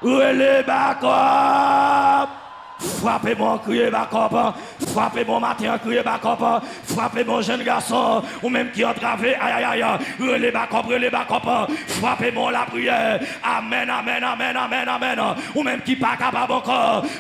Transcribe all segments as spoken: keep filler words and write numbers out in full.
Rele bakòp! Frape mwen, kriye bakòp! Frape mwen maten an, kriye bakòp! Frape mwen, jèn gason, ou menm ki antrave, ayayay! Rele bakòp, rele bakòp! Frape mwen, lapriyè! Amèn, amèn, amèn, amèn, amèn! Ou menm ki pa kapab ankò,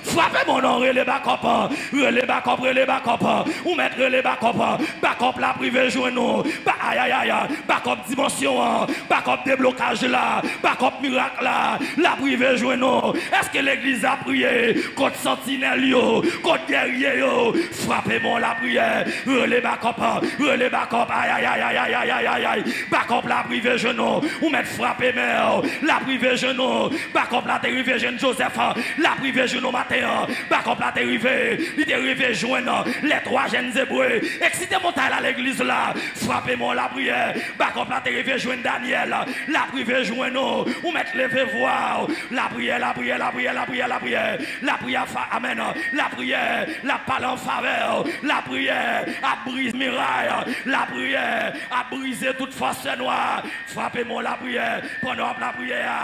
frape mwen non, rele bakòp! Rele bakòp, rele bakòp! Ou mèt rele bakòp! Bakòp la ap rive jwenn ou! Ba, ayayay! Bakòp dimansyon an, bakòp deblokaj la, bakòp mirak la, l ap rive jwenn ou. Èske legliz la priye kont santinèl yo, kont gèrye yo? Frape mwen lapriyè, rele bakòp, rele bakòp, ayayayayayayayay. Bakòp la ap rive jwenn ou, ou mèt frape men w, l ap rive jwenn ou. Bakòp la te rive jwenn Joseph, l ap rive jwenn ou maten an. Bakòp la te rive, li te rive jwenn les trois jeunes Hébreux. Eksite montay la, legliz la, frape men w lapriyè. Bakòp la te rive jwenn Daniel, l ap rive jwenn ou. Ou mèt leve vwa w. Lapriyè, lapriyè, lapriyè, lapriyè, lapriyè. Lapriyè ap fa-, amèn. Lapriyè, l ap pale an favè w. Lapriyè ap brize miray. Lapriyè ap brize tout fòs fènwa. Frape men w lapriyè. Pandan w ap lapriyè a.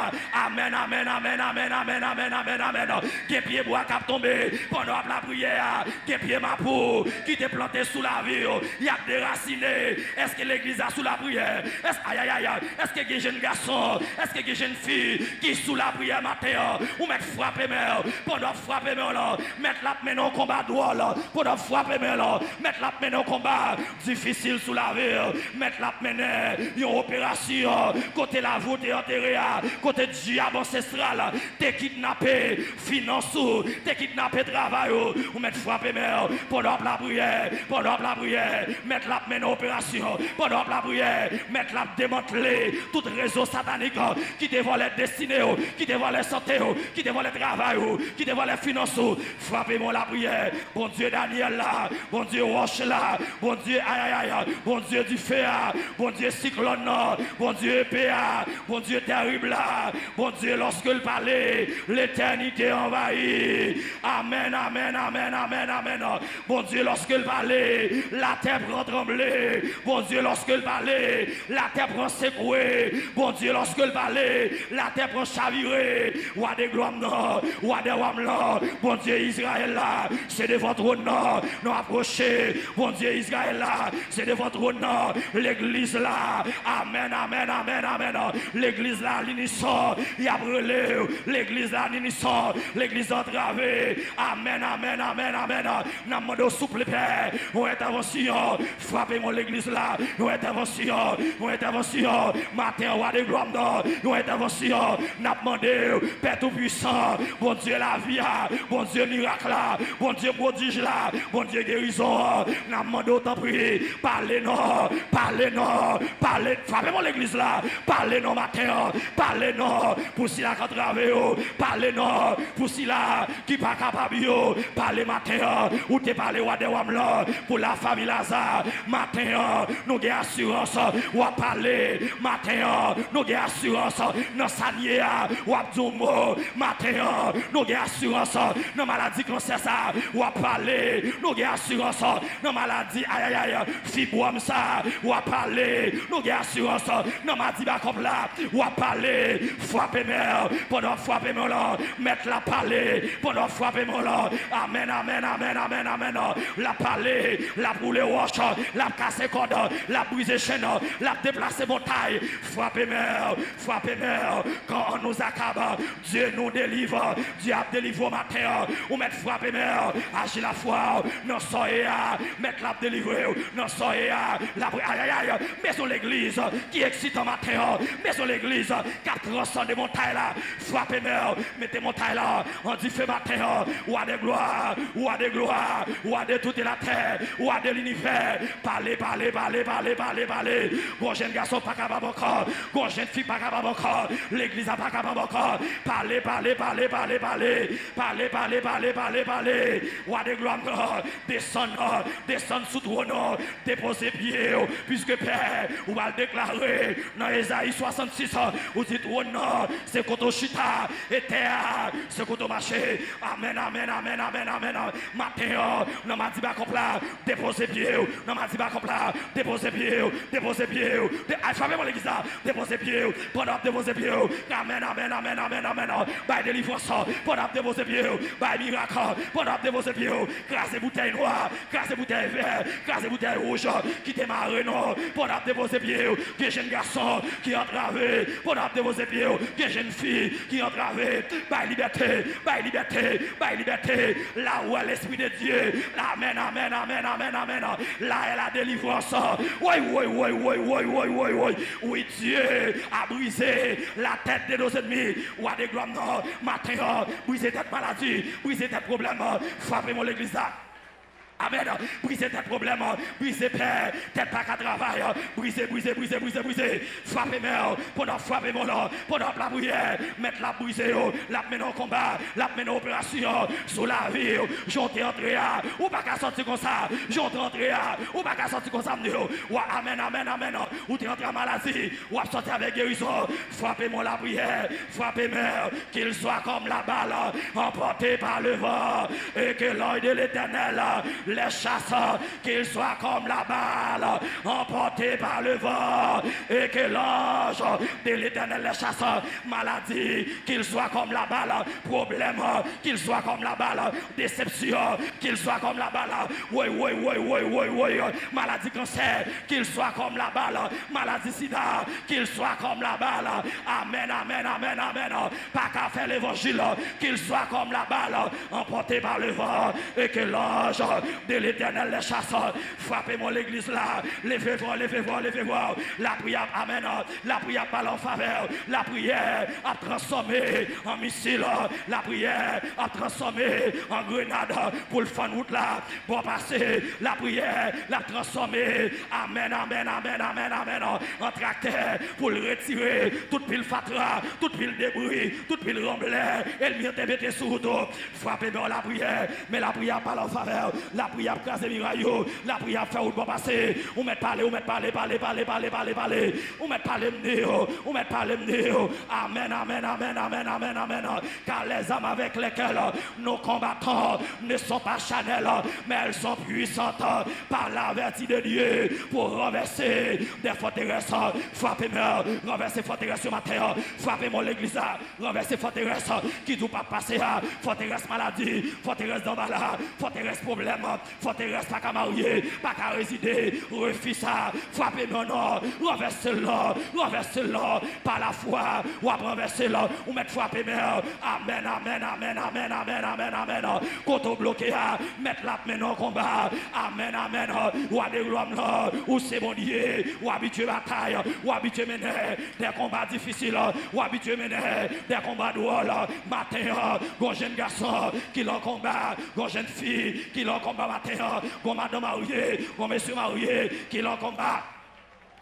Amèn, amèn, amèn, amèn, amèn, amèn, amèn, amèn. Gen pyebwa k ap tonbe. Pandan w ap lapriyè a. Gen pye mapou ki te plante sou lavi w, y ap derasine. Èske legliz la sou lapriyè? Èske, ayayay, èske gen jèn gason, èske gen jèn fi ki sou lapriyè maten an? Ou mèt frape men w. Pandan w ap frape men w lan, mèt la ap mennen yon konba dwòl. Pandan w ap frape men w lan, mèt la ap mennen yon konba difisil sou lavi w. Mèt la ap mennen yon operasyon kote lavou te antere a, kote dyab ansestral te kidnape finans ou, te kidnape travay ou. Ou mèt frape men w. Pandan w ap lapriyè, pandan w ap lapriyè, mèt la ap mennen operasyon. Pandan w ap lapriyè, mèt la ap demantle tout rezo satanik ki te vòlè destine w, ki te vòlè sante w, ki te vòlè travay ou, ki te vòlè finans ou. Frape men w lapriyè. Bondye Danyèl la, Bondye wòch la, Bondye ayayay, Bondye dife a, Bondye siklòn nan, Bondye epe a, Bondye tèrib la, Bondye, lorsque il parlait, l'éternité envahit. Amèn, amèn, amèn, amèn, amèn. Bondye, lorsque il parlait, latè pran tranble. Bondye, lorsque il parlait, latè pran sekwe. Bondye, lorsque il parlait, latè pran chavire. Wa de glwa m nan, wa de wa m lan, Bondye Izrayèl la, se devan twòn nan nou apwoche. Bondye Izrayèl la, se devan twòn nan legliz la. Amèn, amèn, amèn, amèn. Legliz la, linison, y ap rele w. Legliz la, linison, legliz antrave. Amèn, amèn, amèn, amèn. N ap mande w, souple, Pè, yon entèvansyon. Frape men w legliz la, yon entèvansyon, yon entèvansyon. Maten an, wa de glwa m nan, yon entèvansyon. N ap mande w, Pè Toupwisan, Bondye lavi a, Bondye mirak la, Bondye pwodij la, Bondye gerizon an. N ap mande w, tanpri, pale non, pale non, pale. Frape men w legliz la, pale non maten an, pale non pou sila k antrave yo, pale non pou sila ki pa kapab yo. Pale maten an, ou te pale, wa de wa m lan, pou lafanmi Laza. Maten an, nou gen asirans, w ap pale. Maten an, nou gen asirans nan sa n ye a, w ap di yon mo. Maten an, nou gen asirans nan maladi kansè sa, w ap pale. Nou gen asirans nan maladi, ayayay, fibwòm sa, w ap pale. Nou gen asirans nan maladi bakòp la, w ap pale. Frape men w. Pandan w ap frape men w lan, Mèt la pale. Pandan w ap frape men w lan, amèn, amèn, amèn, amèn, amèn. L ap pale, l ap woule wòch, l ap kase kòd, l ap brize chenn, l ap deplase montay. Frape men w, frape men w. Quand on nous accable, Dieu nous délivre. Dye ap delivre w maten an. Ou mèt frape men w. Aji lafwa w nan sa w ye a. Mèt la ap delivre w nan sa w ye a. L ap, ayayay. Bezwen legliz ki eksitan maten an. Bezwen legliz k ap transande montay la. Frape men w. Mete montay la an dife maten an. Wa de glwa, wa de glwa, wa de toute la terre, wa de linivè. Pale, pale, pale, pale, pale, pale. Gon jèn gason pa kapab ankò. Gon jèn fi pa kapab ankò. Legliz la pa kapab ankò. Pale, pale, pale, pale, pale. Pale, pale, pale, pale, pale. Wa de glwa m Desann, desann sou twòn nan, depoze pye w, piske Pè, ou pral deklare nan Ezayi swasannsis, ou di twòn nan se kote w chita, e tè a se kote w mache. Amèn, amèn, amèn, amèn, amèn. Maten an, nan madiba konp la, depoze pye w, nan madiba konp la, depoze pye w, depoze pye w. De, ay, frape mwen legliz la, depoze pye w, pandan w ap depoze pye w. Amèn, amèn, amèn, amèn, amèn. Bay delivrans, pandan w ap depoze pye w, bay mirak, pandan w ap depoze pye w. Kraze boutèy nwa, kraze boutèy vè, kraze boutèy wouj ki te mare nou. Pandan w ap depoze pye w, gen jenn gason ki antrave. Pandan w ap depoze pye w, gen jenn fi ki antrave. Bay libète, bay libète, bay libète. La ou wè Lespri de Dye. Amèn, amèn, amèn, amèn, amèn. La e la delivrans. Woy, woy, woy, woy, woy, woy, woy, woy. Wi, Dye a brize la tèt de nos ennemis. Wa de glwa m nan, maten an, brize tèt maladi, brize tèt pwoblèm. Frape mwen legliz la. Amèn. Brize tèt pwoblèm, brize pè, tèt pa ka travay. Brize, brize, brize, brize, brize. Frape men w, pandan w ap frape men w lan, pandan w ap lapriyè. Mèt la ap brize yo, l ap mennen yon konba, l ap mennen operasyon sou lavi w. Jan w te antre a, ou pa ka sòti konsa. Jan w te antre a, ou pa ka sòti konsa, m di w. Wa, amèn, amèn, amèn. Ou te antre a maladi, w ap sòti avèk gerizon. Frape men w lapriyè, frape men w. Qu'il soit comme la balle emportée par le vent, et que l'ange de l'Éternel les chasse. Qu'il soit comme la balle emportée par le vent, et que l'ange de l'Éternel les chasse. Maladie, qu'il soit comme la balle. Problème, qu'il soit comme la balle. Desepsyon, qu'il soit comme la balle. Woy, woy, woy, woy, woy, woy. Maladi kansè, qu'il soit comme la balle. Maladi sida, qu'il soit comme la balle. Amèn, amèn, amèn, amèn. Pa ka fè levanjil, qu'il soit comme la balle emportée par le vent, et que l'ange de l'Éternel les chasse. Frape men w legliz la. Leve vwa w, leve vwa w, leve vwa w. Lapriyè ap, amèn. Lapriyè ap pale an favè w. Lapriyè ap transfòme an misil. Lapriyè ap transfòme an grenad pou l fann wout la. Bò pase, lapriyè l ap transfòme. Amèn, amèn, amèn, amèn, amèn. An traktè pou l retire tout pil fatra, tout pil debri, tout pil ranblè ènmi an te mete sou wout ou. Frape men w lapriyè, men lapriyè ap pale an favè w. Lapriyè ap kraze miray yo. Lapriyè ap fè wout bò pase. Ou mèt pale, ou mèt pale, pale, pale, pale, pale, pale. Ou mèt pale m di w, ou mèt pale m di w. Amèn, amèn, amèn, amèn, amèn, amèn. Car les armes avec lesquelles nous combattons ne sont pas charnelles, mais elles sont puissantes par la vertu de Dieu pour renverser des forteresses. Frape men w, ranvèse fòterès yo maten an. Frape men w legliz la. Ranvèse fòterès ki di w p ap pase a, fòterès maladi, fòterès danbala, fòterès pwoblèm, fòterès pa ka marye, pa ka rezide, refi sa, frape men w non, ranvèse l non, ranvèse l non, pa lafwa, w ap ranvèse l, ou mèt frape men w, amèn, amèn, amèn, amèn, amèn, amèn, amèn, kote w bloke a, mèt la ap mennen w konba, amèn, amèn, wa de glwa m lan, ou se Bondye, w abitye batay, w abitye mennen, de konba difisil, w abitye mennen de konba dwòl. Maten an, gon jenn gason ki lan konba, gon jenn fi ki lan konba maten an, gon madanm marye, gon mesye marye ki lan konba.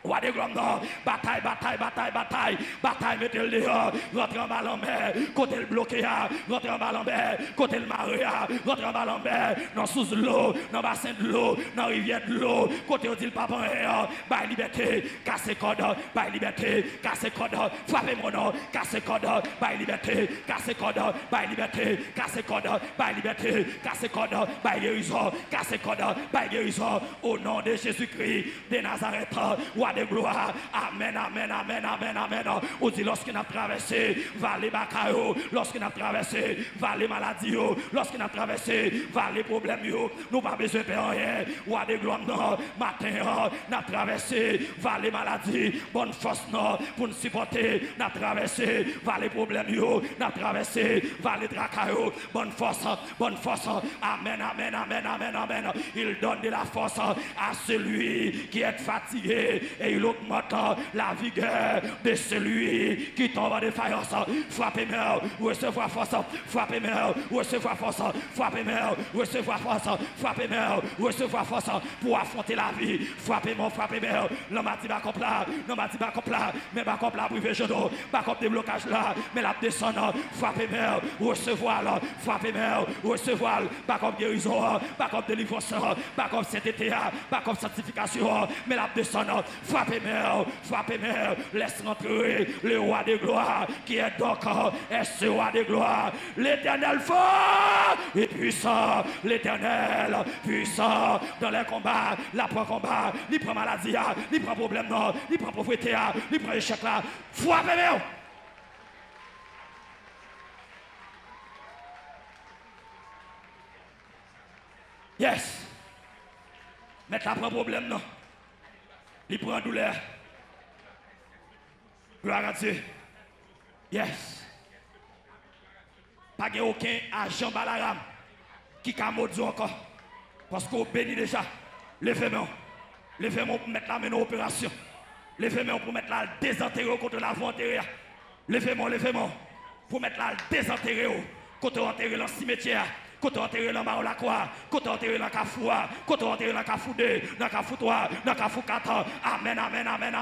Wa de glwa m nan, batay, batay, batay, batay, batay, mete l deyò, rantre anba lanmè, kote l bloke a, rantre anba lanmè, kote l mare a, rantre anba lanmè, nan sous dlo, nan basen dlo, nan rivyè dlo, kote yo di l p ap anyen an, bay libète, kase kòd, bay libète, kase kòd, frape men w non, kase kòd, bay libète, kase kòd, bay libète, kase kòd, bay libète, kase kòd, bay gerizon, kase kòd, bay gerizon, au nom de Jésus-Christ de Nazareth, wa de glwa, amèn, amèn, amèn, amèn, amèn, ou di lòske n ap travèse vale baka yo, lòske n ap travèse vale maladi yo, lòske n ap travèse vale pwoblèm yo, nou pa bezwen pè anyen, wa de glwa m nan, maten an, n ap travèse vale maladi, ban n fòs nan pou n sipòte, n ap travèse vale pwoblèm yo, n ap travèse vale traka yo, ban n fòs, ban n fòs, amèn, amèn, amèn, amèn, amèn, il donne de la force à celui qui est fatigué Et il augmente la vigueur de celui qui tombe en défaillance. Frape men w, resevwa fòs. Frape men w, resevwa fòs. Frape men w, resevwa fòs. Frape men w, resevwa fòs pou afwonte lavi. Frape men w, frape men w. Lanmadi bakòp la, lanmadi bakòp la. Men bakòp la pou rive jwenn ou. Bakòp deblokaj la, men l ap desann. Frape men w, resevwa l. Frape men w, resevwa l. Bakòp gerizon an, bakòp delivrans lan, bakòp sentete a, bakòp sanktifikasyon an, men l ap desann. Frape men w, frape men w. Laisse rentrer le roi de gloire, qui est donc, euh, est ce roi de gloire. L'Éternel fort et puissant, l'Éternel puissant dans les combats. L ap pran konba, li pran maladi a, li pran pwoblèm nan, li pran povrete a, li pran echèk la. Frape men w. Yes. Mèt la pran pwoblèm nan. Li pran doulè. Gloire à Dieu. Yes. Pa gen okenn ajan Balaram ki ka modi w ankò. Paske w beni deja. Leve men w. Leve men w pou mèt la mennen w operasyon. Leve men w pou mèt la al dezantere w kote l ava antere a. Leve men w, leve men w. Pou mèt la al dezantere w. Kote w antere l nan simetyè a. Kote w antere l anba w lakwa. Kote w antere l nan kafou a. Kote w antere l nan kafou de, nan kafou twa, nan kafou kat. Amèn, amèn, amèn.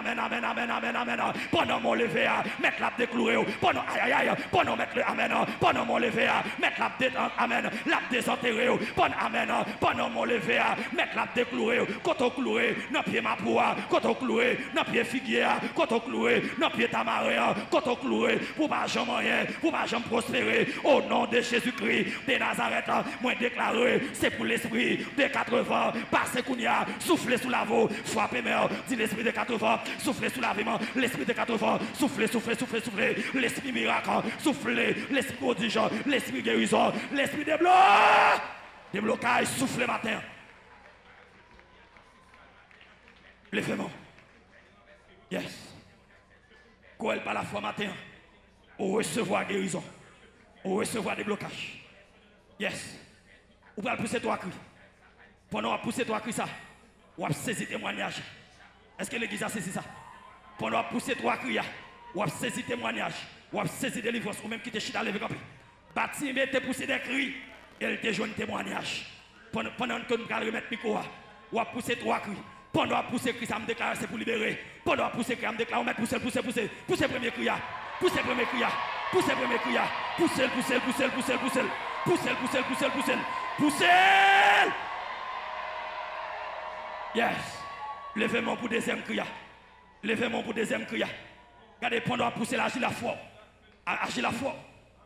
Pandan men w leve a, mèt la ap dekloure w. Pandan, ayayay, pandan mèt le, amèn. Pandan men w leve a, mèt la ap de, amèn. L ap dezantere w. Pandan, amèn. Pandan men w leve a, mèt la ap dekloure w. Kote w kloure nan pye mapou a. Kote w kloure nan pye figye a. Kote w kloure nan pye tamaren an. Kote w kloure pou w pa janm anyen, pou w pa janm pwospere. O non de Jezikri de Nazarèt, mwen deklare, se pou lespri de katrevan pase kounye a, soufle sou lavi w, frape men w, di lespri de katrevan, soufle sou lavi m, lespri de katrevan, soufle, soufle, soufle, soufle, lespri mirak, soufle, lespri pwodij, lespri gerizon, lespri deblo-, deblokaj, soufle maten an. Leve men w. Yes. Kwè l pa lafwa maten an. Ou resevwa gerizon. Ou resevwa deblokaj. Yes. Ou pral pouse twa kri. Pandan w ap pouse twa kri sa, w ap sezi temwanyaj. Èske legliz la sezi sa? Pandan w ap pouse twa kri a, w ap sezi temwanyaj. W ap sezi delivrans. Ou menm ki te chita, leve kanpe. Batime te pouse de kri, e l te jwenn temwanyaj. Pandan, pandan ke nou pral remèt mikwo a, w ap pouse twa kri. Pandan w ap pouse kri sa, m deklare se pou libere. Pandan w ap pouse kri a, m deklare w mèt pouse l, pouse, pouse. Pouse premye kri a. Pouse premye kri a. Pouse premye kri a. Pouse l, pouse l, pouse l, pouse l, pouse l. Pouse l, pouse l, pouse l, pouse l. Pouse l! Yes. Leve men w pou dezyèm kri a. Leve men w pou dezyèm kri a. Gade, pandan w ap pouse l, aji la fò. A-, aji la fò.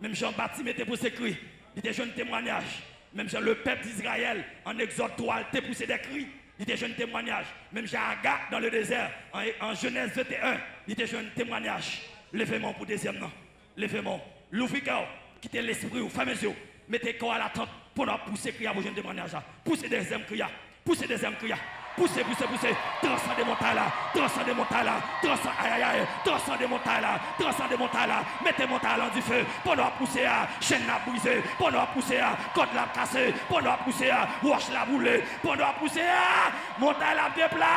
Menm jan Batime te pouse kri, li te jwenn temwanyaj. Menm jan lepèp Dizrayèl, an Egzòd twa, l te pouse de kri, li te jwenn temwanyaj. Menm jan Aga, dans le désert, an, an Jenèz venteyen, li te jwenn temwanyaj. Leve men w pou dezyèm nan. Leve men w. Louvri kè w. Kite lespri w. Fèmen zye w. Mete kò w alatant. Pandan w ap pouse kri a pou jwenn temwanyaj la. Pouse dezyèm kri a. Pouse dezyèm kri a. Pouse, pouse, pouse. Transande montay la. Transande montay la. Transan-, ayayay. Transande montay la. Transande montay la. Mete montay la an dife. Pandan w ap pouse a, chèn la ap brize. Pandan w ap pouse a, kòd la ap kase. Pandan w ap pouse a, wòch la boule. Pandan w ap pouse a, montay la ap depla.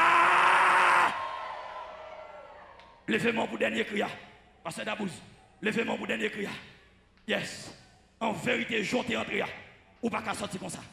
Leve men w pou dènye kri a. Pastè Dabouz, leve men w pou dènye kri a. Yes. An verite, jan w te antre a, ou pa ka sòti konsa.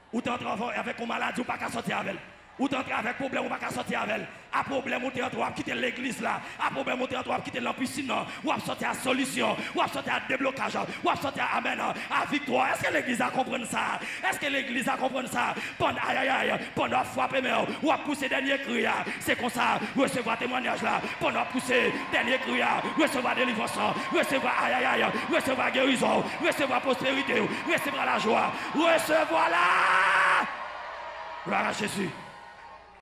Ou te antre avè-, avèk yon maladi, ou pa ka sòti avè l. Ou te antre avèk pwoblèm, ou pa ka sòti avè l. A pwoblèm ou te antre, w ap kite legliz la. A pwoblèm ou te antre, w ap kite l nan pisin nan. W ap sòti a solisyon. W ap sòti a deblokaj. W ap sòti a amèn, a viktwa. Èske legliz la konprann sa? Èske legliz la konprann sa? Pandan, ayayay, pandan w ap frape men w, w ap pouse dènye kri a. Se konsa, resevwa temwanyaj la. Pandan w ap pouse dènye kri a, resevwa delivrans lan. Resevwa, ayayay, resevwa gerizon w. Resevwa pwosperite w. Resevwa lajwa. Resevwa la. Gloire à Jésus.